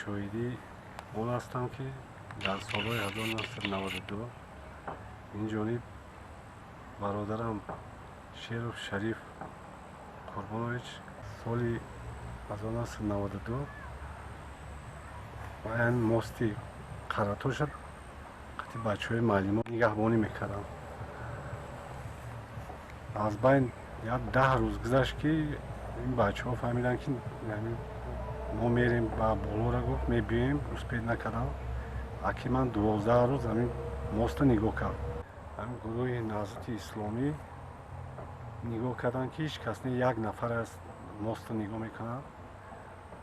Шоҳидӣ он ҳастам, ки дар солҳои 1992 ин ҷониб бародарам Шеров Шариф Қурбонович соли 1992 ан мости Қаратоша қати бачаҳои маълимо нигаҳбонӣ мекардам. Аз байн як 10 рӯз гузашт, ки ин бачаҳо фаҳмиданд, ки мо мерем ба болора, гуфт, мебиёем. Успеть накардам. Аки ман 12 рӯз ҳамин моста нигоҳ кард. Ҳамин гурӯҳи Наҳзати Исломӣ нигоҳ карданд, ки ҳеҷ кас не, як нафар аст, моста нигоҳ мекунад.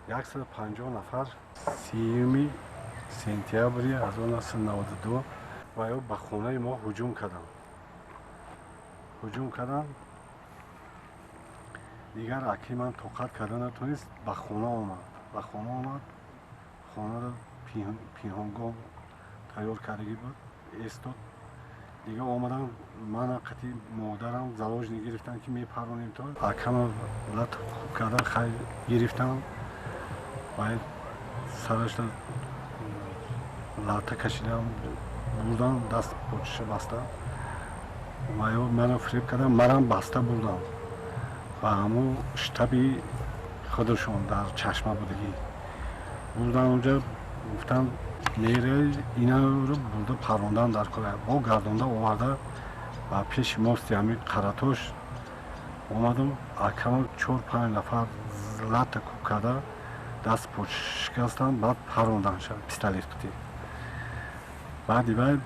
150 нафар 30-юми сентябри 1992 ва ё ба хонаи мо ҳуҷум карданд, ҳуҷум карданд. Дигар аки ман тоқат карда натонист, ба хона омад, ба хона омад. Хонаро пинҳонгоҳ тайёр кардагӣ буд, эстод. Дигар омадан, мана қати модарам заложник гирифтанд, ки мепаронем. То акама лат хуб карда, хай, гирифтам ва сарашро лата кашидам, бурдам, даст почиша баста ва ё маро фиреб кардам, марам баста бурдам ба ҳамун штаби худашон дар Чашма будагӣ. Бурдан онҷа, гуфтанд, мере, инаро бурда парондан дар кор. Бо гардонда оварда ба пеши мости ҳамин Қаратош омадам. Акама чор панҷ нафар лата кӯб карда, даст поч шикастанд, баъд парондан пистолет қитӣ. Баъди вай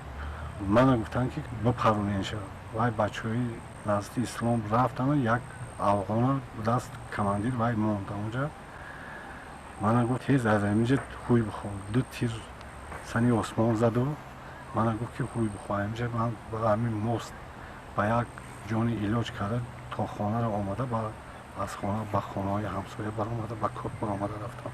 мана гуфтанд, ки бипароненша. Вай бачаҳои Наҳзати Ислом рафтанд, як афғона даст командир вай монд онҷа. Мана гуфт, тез аз ҳаминҷа ҳуй бихо. Ду тир сани осмон заду мана гуфт, ки ҳуй бихо ҳаминҷа. Ман ба ҳамин мост ба як ҷони илоҷ карда то хонаро омада, ба аз хона ба хонаҳои ҳамсоя баромада, ба кор баромада рафтам.